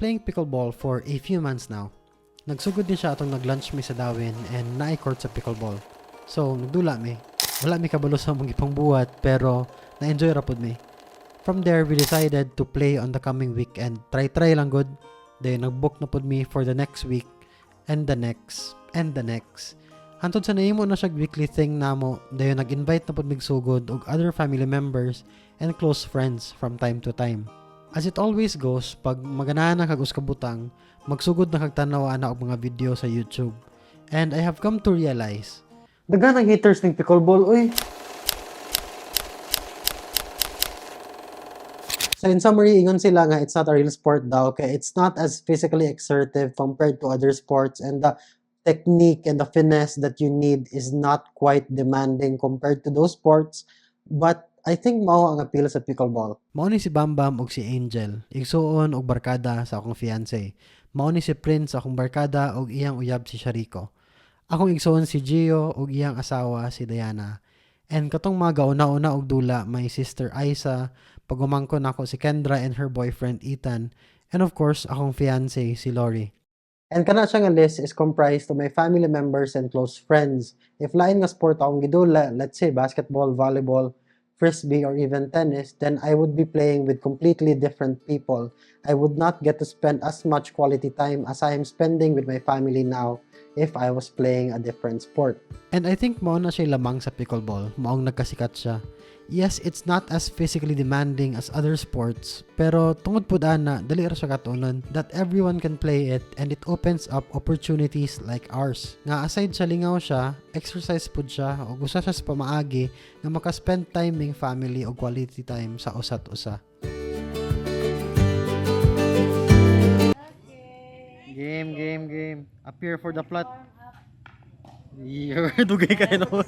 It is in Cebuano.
playing pickleball for a few months now. Nagsugod ni siya atong nag-lunch mi sa Dawin and naay court sa pickleball. So, nagdula mi. Wala mi kabalo sa among gipangbuhat pero na-enjoy ra pud mi. From there, we decided to play on the coming weekend. Try-try lang gud. Then, nag-book na pud mi for the next week and the next and the next. Hantod sa nahimo na siya weekly thing namo, dayon nag-invite na pud mig sugod og other family members and close friends from time to time. As it always goes, pag maganahan na kag usa ka butang, magsugod na kag tan-aw ana og mga video sa YouTube. And I have come to realize, daghan ang haters ning pickleball, uy. So in summary, ingon sila nga it's not a real sport daw kay it's not as physically exertive compared to other sports and the technique and the finesse that you need is not quite demanding compared to those sports. But I think mao ang appeal sa pickleball. Mao ni si Bambam og si Angel, igsuon og barkada sa akong fiance. Mao ni si Prince, akong barkada, og iyang uyab si Shariko. Akong igsuon si Gio og iyang asawa si Diana. And katong mga gauna-una og dula, my sister Isa, pagumangkon nako si Kendra and her boyfriend Ethan, and of course akong fiance si Lori. And kana siya nga list is comprised of my family members and close friends. If lain nga sport akong gidula, let's say basketball, volleyball, frisbee, or even tennis, then I would be playing with completely different people. I would not get to spend as much quality time as I am spending with my family now if I was playing a different sport. And I think mao na siya lamang sa pickleball, maong nagkasikat siya. Yes, it's not as physically demanding as other sports, pero tungod pud ana, dali ra siya katunon that everyone can play it and it opens up opportunities like ours. Nga aside sa lingaw siya, exercise pud siya ug usa siya sa pamaagi nga maka-spend time ming family o quality time sa usa't usa. Game, game, game. Appear for the plot. Dugay kayo no.